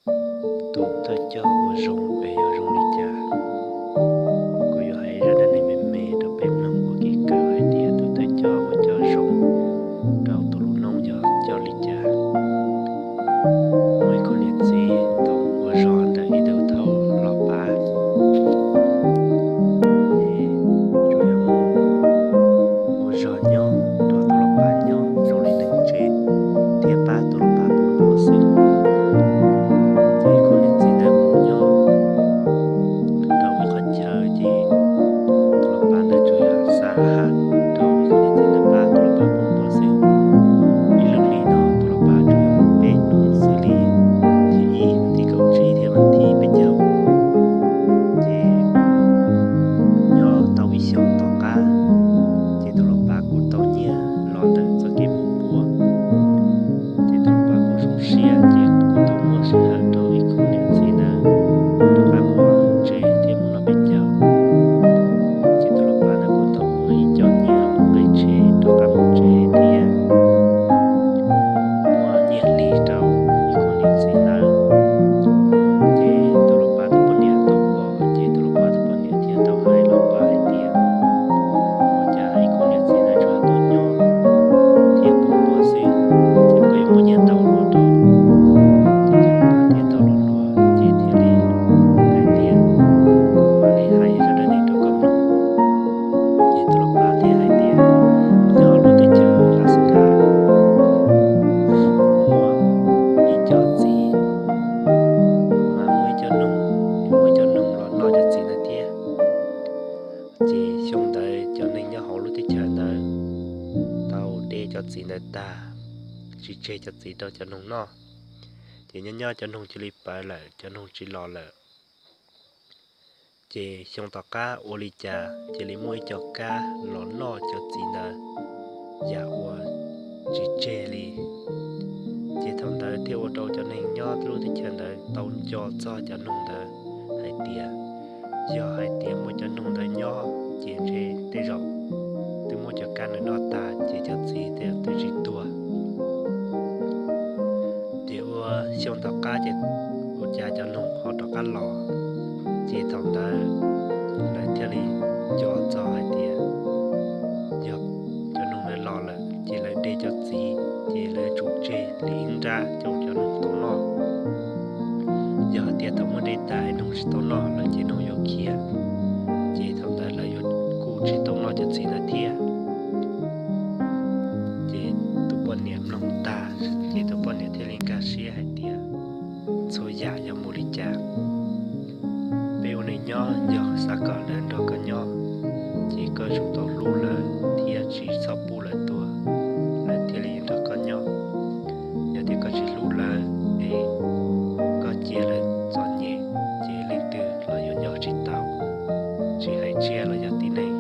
Tus thawj coj ua zoo es yog zoo li cas? Kuv yuav hais zaj dab neeg me me rau peb mloog ua kev kawm hais tias tus thawj coj ua coj zoo rau tus lub noob yog coj li cas. Muaj ib khub niam txiv tau mus ua zog ntawm ib tug thauj los pav, ces tsuas yog mus ua zog nyob, nrog tus los pav nyob zoo li neeg tsev, thiab pab tus los pav puv npua xwb. Ces ib khub niam txiv ntawd mus nyob rau ib qhov chaw, ces tus los pav ntawd tsuas yog xa ham rau ib khub niam txiv ntawd pab tus los pav puv npua xwb. Ib lub hlis no tus los pav tsuas yog mus peb hnub xwb li, thib ib, thib kaum tsib thiab thib peb caug. Ces nyob tau ib xyoos tom qab, ces tus los pav kuj tau nyiaj los ntawm txoj kev puv npua. Ces tus los pav kuj zoo siab, ces kuj tau muab sij hawm rau ib khub niam txiv ntawd rov qab mus ua hauj tsev thiab mus noj peb caug. Ces tus los pav ntawd kuj tau muab ib co nyiaj mus nqe tsheb rov qab mus tsev thiab muab nyiaj hli rau ib khub niam txiv ntawd. Ces tus los pav tus poj niam tau pom, ces tus los pav tus poj niam thiaj tau hais los pav hais tias, ua cas ib khub niam txiv ntawd tsuas tuaj nyob thiab puv npua xwb, ces koj yuav muab nyiaj ntau ua luaj rau? Ces tus los pav thiaj tau los luag, ces thiaj li hais tias, kuv mam li hais zaj dab neeg rau koj mloog. Ces tus los pav thiaj hais tias, nyob lub teb chaws Alaska muaj ib co txiv, mas muaj ib co noog, muaj ib co noog los noj cov txiv ntawd thiab. Ces xyoo ntawd cov neeg nyob hauv lub teb chaws ntawd tau de cov txiv ntawd tag, tsis tseg cov txiv rau cov noog noj. Ces nyob nyob cov noog cia li pawv lawm, cov noog tsis los lawm. Ces xyoo tom qab ua li cas cia li muaj ib co kab los noj cov txiv ntawd yam uas tsis tseg li. Ces thaum ntawd thiaj ua rau cov neeg nyob lub teb chaws ntawd tau nco txog cov noog ntawd hais tias, yog hais tias muaj cov noog ntawd nyob ces ntshe tej zaum twb muab cov kab ntawd noj tag ces cov txiv tej zaum twb tsis tuag. Ces ua xyoo tom qab ces ua cas cov noog ho rov qab los, ces thaum ntawd lawv thiaj li nco txog hais tias yog cov noog ntawd los lawm ces lawv de cov txiv ces lawv tsum tseg li ib nrab coj cov noog tau noj. Yog hais tias thaum muab de tag noog tsis tau noj lawm ces noog yuav khiav, ces thaum ntawd lawv yuav kuj tsis tau noj cov txiv ntawd thiab. Ces tus poj niam mloog tag, ces tus poj niam thiaj li nkag siab hais tias, txhua yam yuav mus li cas, peb ua neej nyob yog xav kom lawv nrog koj nyob, ces koj tsum tau hlub lawv thiab tsis txhob pub lawv tuag, lawv thiaj li nrog koj nyob. Yog tias koj tsis hlub lawv es koj cia lawv txom nyem, ces leej twg los yuav nyob tsis tau, tsis hais tsiaj los yog tib neeg.